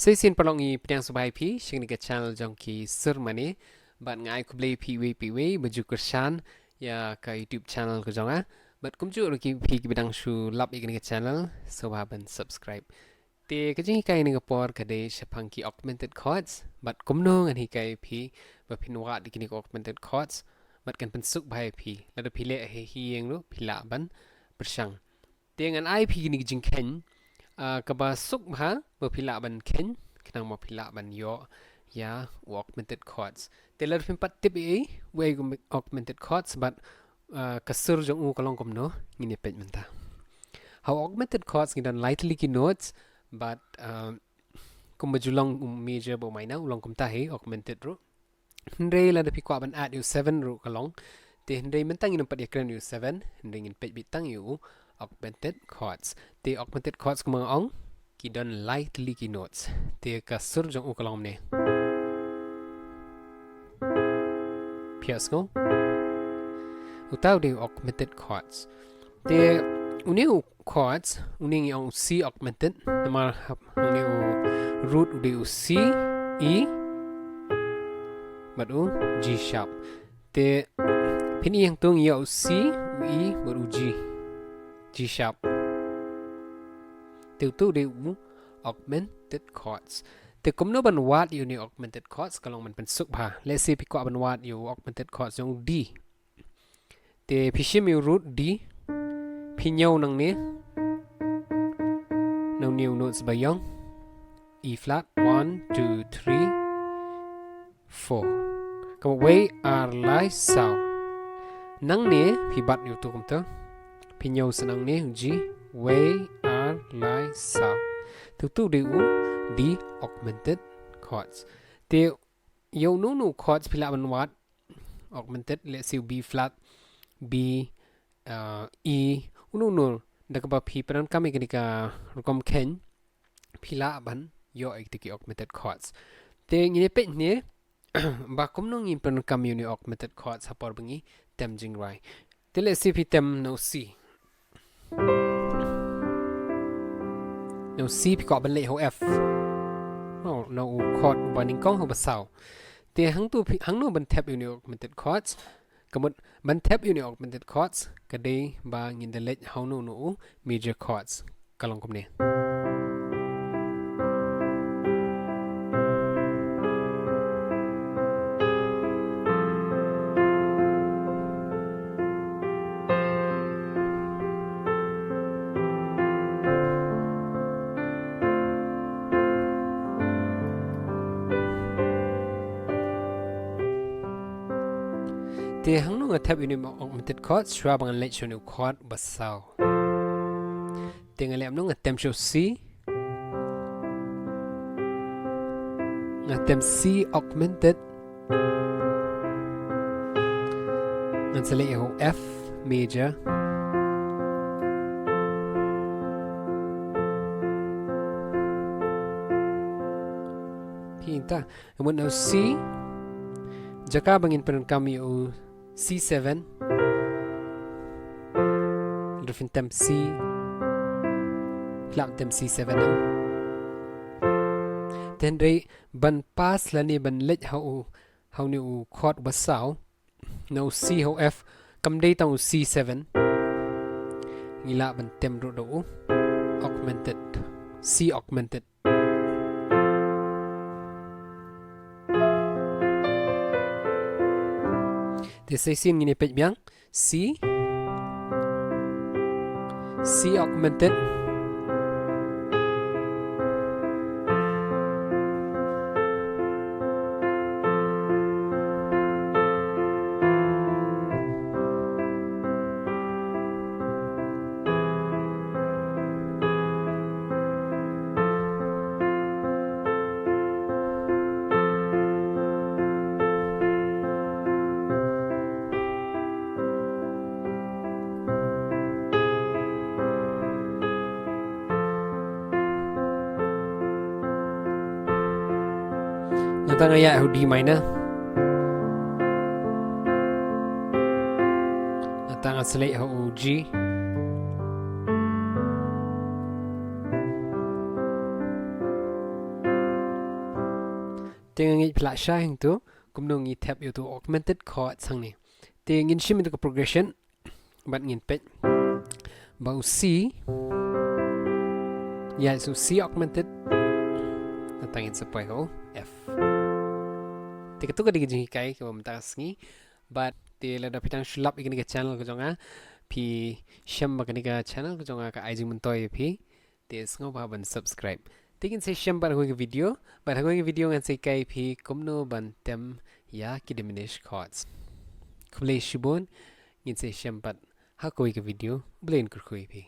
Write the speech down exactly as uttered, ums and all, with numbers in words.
Sa shisien paralok, ngi pdiang sngewbha ïa phi sha kane ka channel jong ki sur mane. Bad nga ai khublei ïa phi iwei pa iwei ba ju kyrshan ïa ka YouTube channel ka jong nga. Bad kumjuh ruh ïa phi kiba dang shu lap ïa kane ka channel, sngewbha ban subscribe. Te ka jinghikai kane ka por ka dei shaphang ki augmented chords. Bad kumno ngan hikai ïa phi ba phin wad ïa kine ki augmented chords, bad kan pynsuk bha ïa phi. Lada phi leh ha ïing ruh phi lah ban pyrshang. Te ngan ai phi kine ki jingkheiñ, ah, kaba suk bha ba phi lah ban kheiñ, khnang ba phi lah ban ïoh ïa u augmented chords. Te lada phim pat tip ei ei uei u augmented chords bad, ah, ka sur jong u ka long kumno, ngin ïa peit mynta. Ha u augmented chords ngi don lai tylli ki notes, bad, ah, kumba ju long u major bad u minor, u long kumta hi, augmented ruh. Hynrei lada phi kwah ban add ïa u seven ruh ka long. Te hynrei mynta ngin ym pat ïakren ïa u seven, hynrei ngin peit beit tang ïa u augmented chords. Te augmented chords kumba nga ong, ki don lai tylli ki notes. Te ka sur jong u ka long kumne. Phi ïohsngew? Uta u dei u augmented chords. Te une u chords, une ngi ong u C augmented, namar hap, une u root u dei u C, E bad u G sharp. Te phin i hangto ngi ïoh u C, u E bad u G, G sharp. Te uto u dei u augmented chords. Te kumno ban wad ïa une u augmented chords ka long ban pynsuk bha. Let's say phi kwah ban wad ïa u augmented chords jong u D. Te phi shim ïa u root D, phi ñiew nangne, na une u notes ba ïong, E flat, one, two, three, four. Ka mut wei, ar, lai, saw. Nangne phi bat ïa uto kumta, phi ñiew sa nangne u G, wei, ar, lai, saw. Te uto u dei u D augmented chords. Te ïa uno uno u chords phi lah ban wad augmented, let's say u B flat, B, uh, E, uno uno, da kaba phi pyndonkam ïa kane ka rukom kheiñ, phi lah ban ïoh ïa kito ki augmented chords. Te ngin ïa peit hangne ba kumno ngin pyndonkam ïa une u augmented chords ha por ba ngi tem jingrwai. Te let's say phi tem na u C. Na u C phi kwah ban leit ha u F. Oh, na u chord uba nyngkong ha uba saw. Te hangto phi, hangno ban thep ïa une u augmented chords? Ka mut ban thep ïa une u augmented chords ka dei ba ngin da leit ha uno uno u major chords. Ka long kumne. Te hangno nga thep ïa une u augmented chords? Shuwa ba ngan leit sha une u chord ba saw. Te nga leh kumno? Nga tem sha u C. Nga tem C augmented. Ngan sa leit ha u F major. Phi ïohi ta, ka mut na u C, jaka ba ngin pyndonkam ïa u C seven, lada phin tem C, phi lah ban tem C seven em. Te hynrei ban pass lane ban leit ha u, ha une u chord ba saw, na u C ha u F, kam dei tang u C seven. Ngi lah ban tem ruh da u augmented, C augmented. Te sa shisien ngin ïa peit biang. C, C augmented. Nangta nga ïaid ha u D minor. Nangta nga sa leit ha u G. Te nga ngeit phi lah shai hangto kumno ngi thep ïa uto u augmented chord hangne. Te ngin shim ïa uto ka progression bad ngin peit ba u C, ïa, so C augmented, nangta ngin sa poi ha u F. Te kato ka dei ka jinghikai kaba mynta ka sngi. Bad te lada phi tang shu lap ïa kane ka channel ka jong nga, phi shem ba kane ka channel ka jong nga ka ai jingmyntoi ïa phi, te sngewbha ban subscribe. Te ngin sa ïashem bad ha kawei ka video, bad ha kawei ka video ngan sa hikai ïa phi kumno ban tem ïa ki diminished chords. Khublei shibun, ngin sa ïashem bad ha kawei ka video. Khublei, kyrkhu ïa phi.